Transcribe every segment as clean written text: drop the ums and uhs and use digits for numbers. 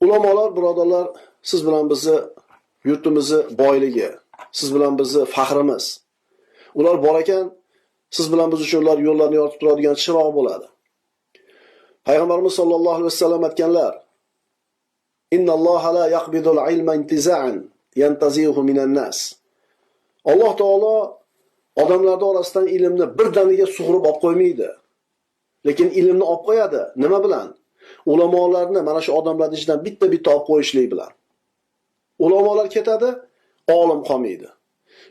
Ulamolar, birodarlar, siz bilan bizni yurtimizni boyligi, siz bilan bizni faxrimiz. Ular bor ekan, siz bilan biz uchun ular yo'llarni yoritib turadigan chiroq bo'ladi. Payg'ambarimiz sollallohu alayhi vasallam aytganlar: "Innalloha la yaqbidul ilma intiza'an yantazihu minan nas." Alloh taolo odamlarning orasidan ilmni birdaniga sug'urib olib qo'ymaydi. Lekin ilmni olib qo'yadi. Nima bilan? Ulamolarni mana shu odamlarning ichidan bitta-bitta olib qo'yishlik bilan. Ulamolar ketadi, olim qolmaydi.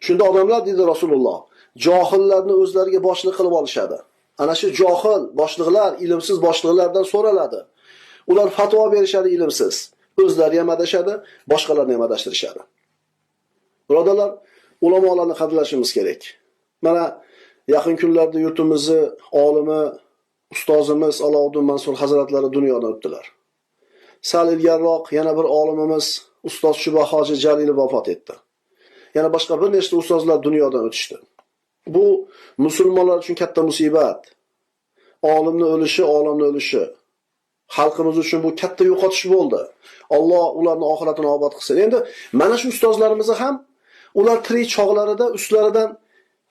Shunda odamlar, deydi Rasululloh, johillarni o'zlariga boshliq qilib olishadi. Ana shu johil boshliqlar, ilmsiz boshliqlardan so'raladi. Ular fatvo berishadi ilmsiz. O'zlari ham adashadi, boshqalarni ham adashtirishadi. Birodarlar, ulamolarni qadrlashimiz kerak. Mana yaqin kunlarda yurtimizni olimi, ustozimiz Alovuddin Mansur hazratlari dunyodan o'tdilar. Sal ilgariroq yana bir olimimiz ustoz Shuba Hoji Jalilov vafot etdi. Yana boshqa bir nechta ustozlar dunyodan o'tishdi. Bu musulmonlar uchun katta musibat. Olimning o'lishi, olamning o'lishi. Xalqimiz uchun bu katta yo'qotish bo'ldi. Alloh ularning oxiratini obod qilsin. Endi mana shu ustozlarimizni ham ular tirik chog'larida ustlaridan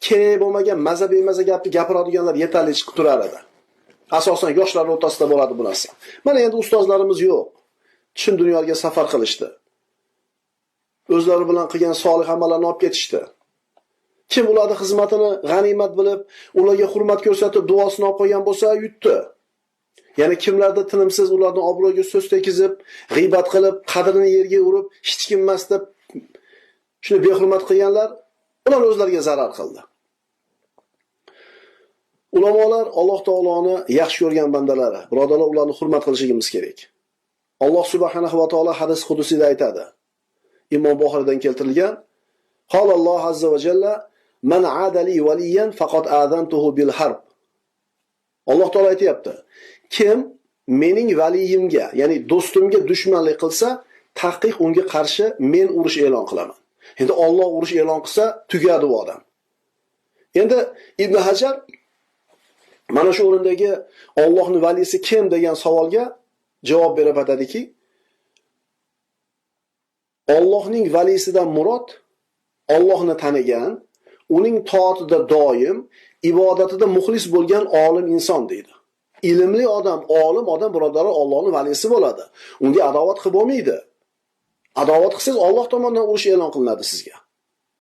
kerak bo'lmagan maza bemaza gapni gapiradiganlar yetarli chiqib turar edi. Asosan yoshlar o'rtasida bo'ladi bu narsa. Mana endi ustozlarimiz yo'q. Chin dunyoga safar qilishdi. O'zlari bilan qilgan solih amallarni olib ketishdi. Kim ularning xizmatini g'animat bilib, ularga hurmat ko'rsatib duosini olib qo'ygan bo'lsa, yutdi. Ya'ni kimlarda tinimsiz ularning obro'yiga so'z tekizib, g'iybat qilib, qadrini yerga urib, hech kim emas deb shuni behurmat qilganlar, ular o'zlariga zarar qildi. Ulamolar Alloh taoloni yaxshi ko'rgan bandalari. Birodarlar, ularni hurmat qilishimiz kerak. Alloh subhanahu va taolo hadis qudusida aytadi. Imom Buxoriydan keltirilgan: "Qolallohu azza va jalla: Man adali valiyan faqat azantuhu bil harb." Alloh taolo aytayapti: Kim mening valiyimga, ya'ni do'stimga dushmanlik qilsa, tahqiq unga qarshi men urush e'lon qilaman. Endi Alloh urush e'lon qilsa, tugadi u odam. Endi Ibn Hajar mana shu o'rindagi Allohning valisi kim degan savolga javob berib aytadiki, Allohning valisidan murod Allohni tanigan, uning toatida doim, ibodatida muxlis bo'lgan olim inson deydi. Ilmli odam, olim odam birodarlar Allohning valisi bo'ladi. Unga adovat qilib bo'lmaydi. Adovat qilsangiz Alloh tomonidan urush e'lon qilinadi sizga.